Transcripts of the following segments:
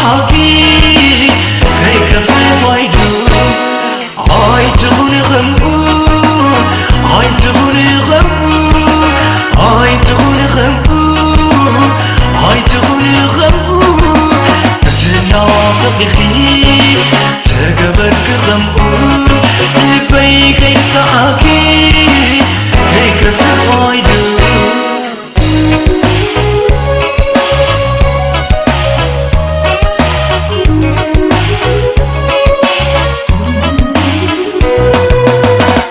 ሓቂ ከይከፍእ ፋይዱ ኣይትኹን ኸምኡ፣ ኣይትኹን ኸምኡ፣ ኣይትኹን ኸምኡ፣ ኣይትኹን ኸምኡ። ክትናፍቕ ኢኺ ተገበርኪ ኸምኡ፣ ልበይ ከይርሳዓኪ ከይከፍእ ፋይዱ።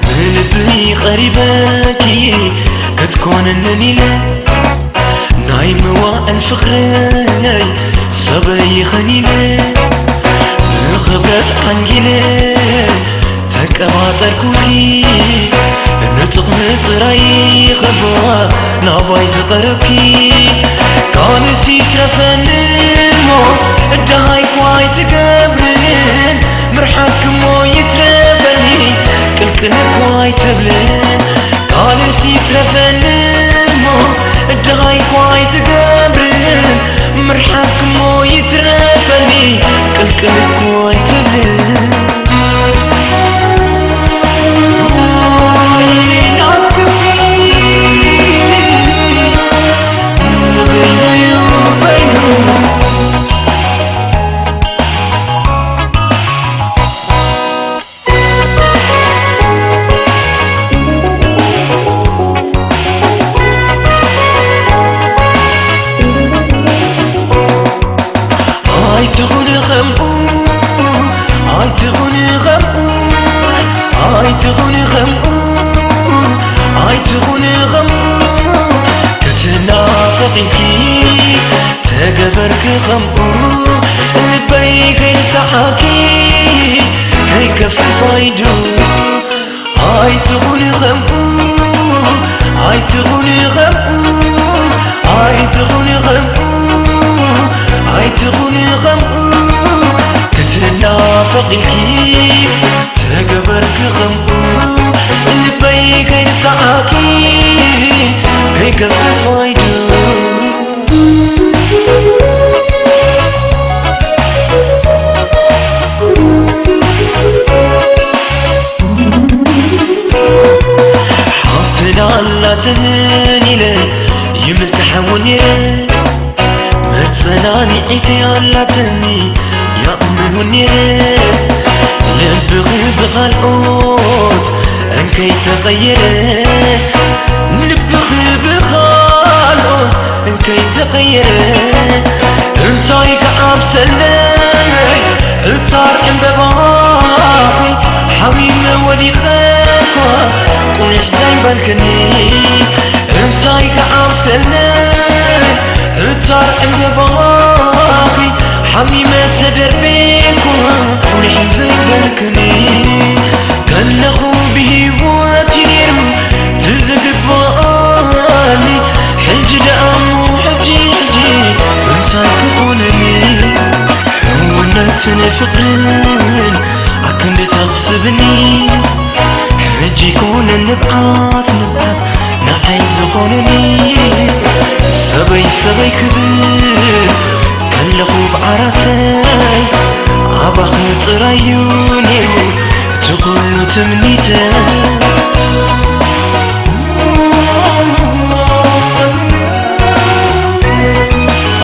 ብልቢ ቀሪበኪ ክትኮንንን ኢለ ናይ መዋእል ፍቕረይ ሰበይ ኸኒነ ብኽብረት ዓንጊለ ተቀባጠርኩኪ ንጥቕሚ ጥራይ ኸባ ናባይ ዝቐረብኪ ቃልሲ ይትረፈኒ እሞ እዳሃይ ኳይ ትገብርን ምርሓክሞ ይትረፈኒ ቅልቅል ኳይ ትብልን ቃልሲ ይትረፈኒ እሞ እዳሃይ ኳይ ትገብርን ምርሓክሞ ይትረፈኒ ቅልቅል ኳይ ትብልን ኣይትኹን ኸምኡ ኣይትኹን ኸምኡ ኣይትኹን ኸምኡ ኣይትኹን ኸምኡ ክትናፈቒ ኢልኪ ተገበርኪ ኸምኡ ልበይ ከይርሳዓኪ ከይከፍእ ፋይዱ ኣይትኹን ኸምኡ ኣይትኹን ኸምኡ ኣይትኹን ኸምኡ ኣይትኹን ኸምኡ ክትናፈቕ ኢልኪ ተገበርኪ ኸምኡ ልበይ ከይርሳዓኪ ከይገፍፍ ኣይዱ ሓፍትና ኣላትንን ኢለ ይምክሐውን ነይረ መጸናኒዒተይ ኣላትኒ ይኣምን እውን ነይረ ልብኺ ብኻልኦት እንከይተቐየረ ልብኺ ብኻልኦት እንከይተቐየረ እንታይ ክዓብሰለይ ዕጣር ዕምበባኺ ሓሚመ ወዲቐ እኳ ቁሊሕ ዘይበልክኒ እንታይ ክዓብሰለይ ዕጣር ዕምበባኺ ሓሚመ ተደርቤ እኳ ቁሊሕ ዘይበልክኒ ከለኹ ብህይወት እዩ ነይሩ ትዝግባኣኒ ሕጂ ደኣ እሞ ሕጂ ሕጂ እንታይ ክኾነኒ ሕውነትን ፍቕርን ኣክንዲ ተኽስብኒ ሕጂ ኮነ ንብዓት ንብዓት ንዓይ ዝኾነኒ ሰበይ ሰበይ ክብል